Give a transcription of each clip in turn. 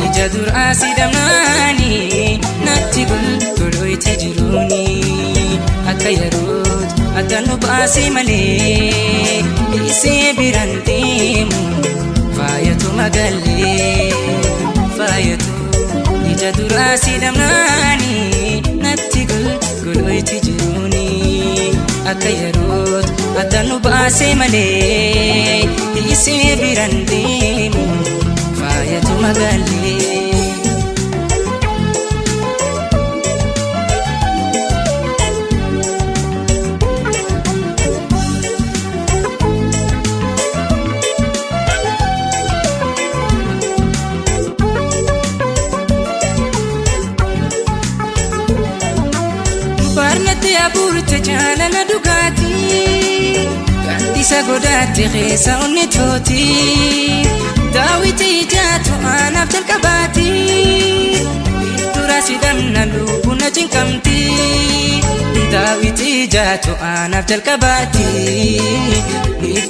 Ija duraa si dhabnaani natti golgoloyte jiruuni akka yerootu adda nu baasee malee dhiisee biraan deemu faayatu magallee faayatu. Ija duraa si dhabnaani natti golgoloyte jiruuni akka yerootu adda nu baasee malee dhiisee biraan deemu faayatu magallee. Barnatti abuurte jaalala dhugaatii Gaaddisa godaatti keessa onni tooti Daawiti ijaatu aanaaf jalqabaati Dura si dhabna lubbuun na cinqamti Daawiti ijaatu aanaaf jalqabaati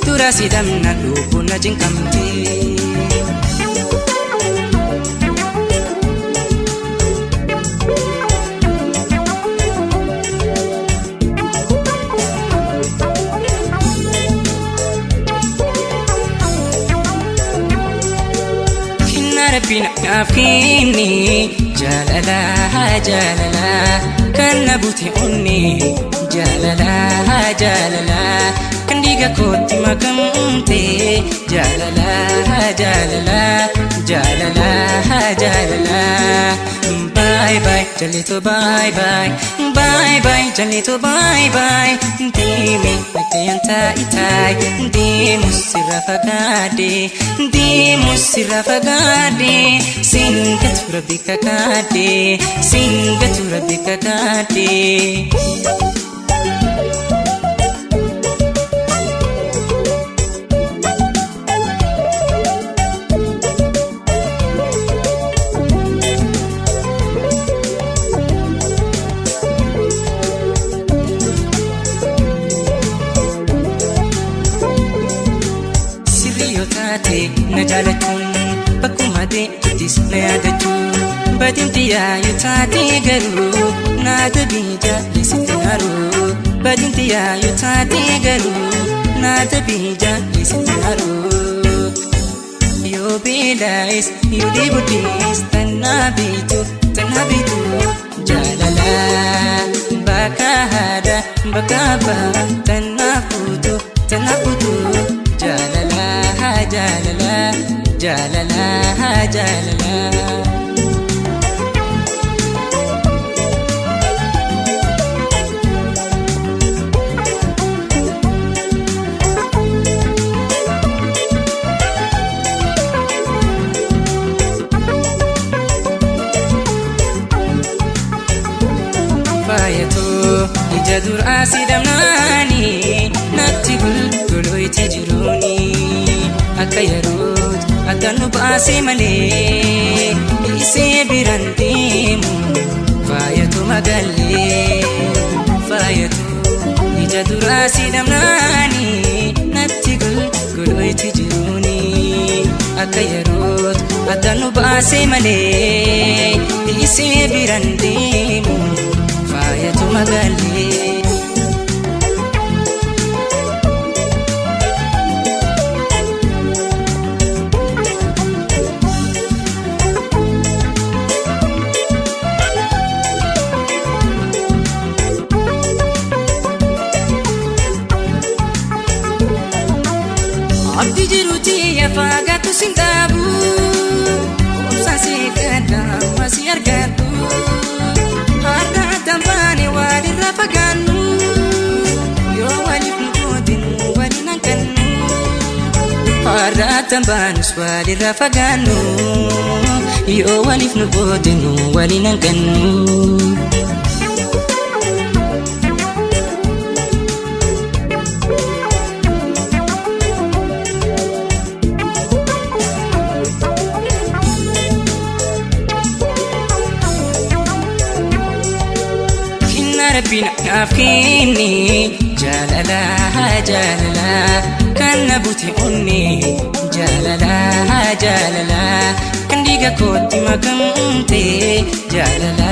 Dura si dhabna lubbuun na cinqamti. Kennaa rabbiin naaf kenne jaalala jaalala kan na bute onne jaalala jaalala kan dhiiga kootti makamte jaalala jaalala jaalala jaalala bye bye jalleeto bye bye bye bye jalleeto bye bye deeme nagayaan taa'i deemu sirra fagaadhe deemu sirra fagaadhe singatu rabbi kakaadhe singatu rabbi kakaadhe. Sirrii yoo taate na jaalachuun bakkuma deemtuttis na yaadachuun badinti yaa yoo taate garuu na dabii jaalisitti haruu badinti yaa yoo taate garuu na dabii jaalisitti haruu. Yoo beelaa'es yoo dheeboddees tannaa beektu tannaa beektu jaalala bakka haadha bakka abbaa tannaa fuutu tannaa fuutu jaalala jaalala jaalala jaalala. Faayatu ija duraa si dhabnaani natti golgoloyte jiruuni akka yerootu adda nu baasee malee dhiisee biraan deemu faayatu magallee faayatu. Ija duraa si dhabnaani natti golgoloyte jiruuni akka yerootu adda nu baasee malee dhiisee biraan deemu faayatu magallee. Abdii jiruuti yafaagaatu sin dhaabu obsaan si eeggadha amma si argadhu har'a addaan baane walirra fagaannu yoo waliif nu gootinu waliin hanqannu har'a addaan baanus walirra fagaannu yoo waliif nu gootinu waliin hanqannu. Kennaa rabbiin naaf kenni jaalala jaalala kan na bute onne jaalala jaalala kan dhiiga kootti makamte jaalala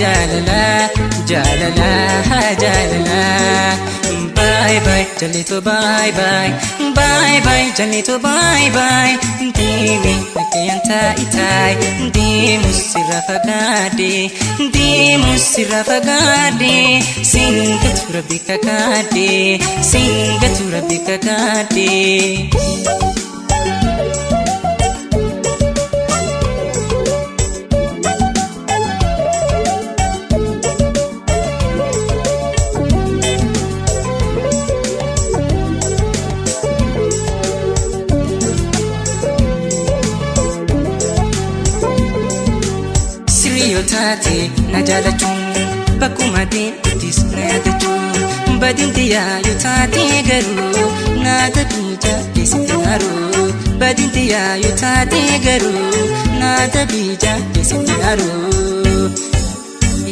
jaalala jaalala jaalala. Bye bye jalito, bye bye, bye bye jalito, bye bye. Deemi nakkayan taa'itai, deemu sirra fagaadhe, deemu sirra fagaadhe, singatu rabbi kakaadhe, singatu rabbi kakaadhe. Sirrii yoo taate na jaalachuun, bakkuma deemtuttis na yaadachuun, badin xiyyaa yoo taate garuu na tabiija keessatti haruu, badin xiyyaa yoo taate garuu na tabiija keessatti haruu.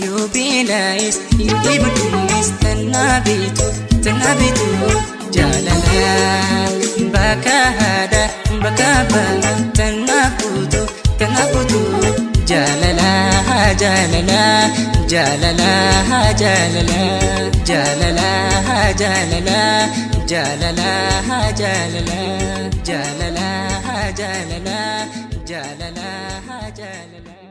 Yoo beelaayis yoo dheebodhees, tannaa beetu, tannaa beetu jaalala bakka haadha bakka abbaa tannaa kutu, tannaa kutu jaalala jaalala jaalala jaalala jaalala jaalala jaalala jaalala jaalala jaalala jaalala jaalala.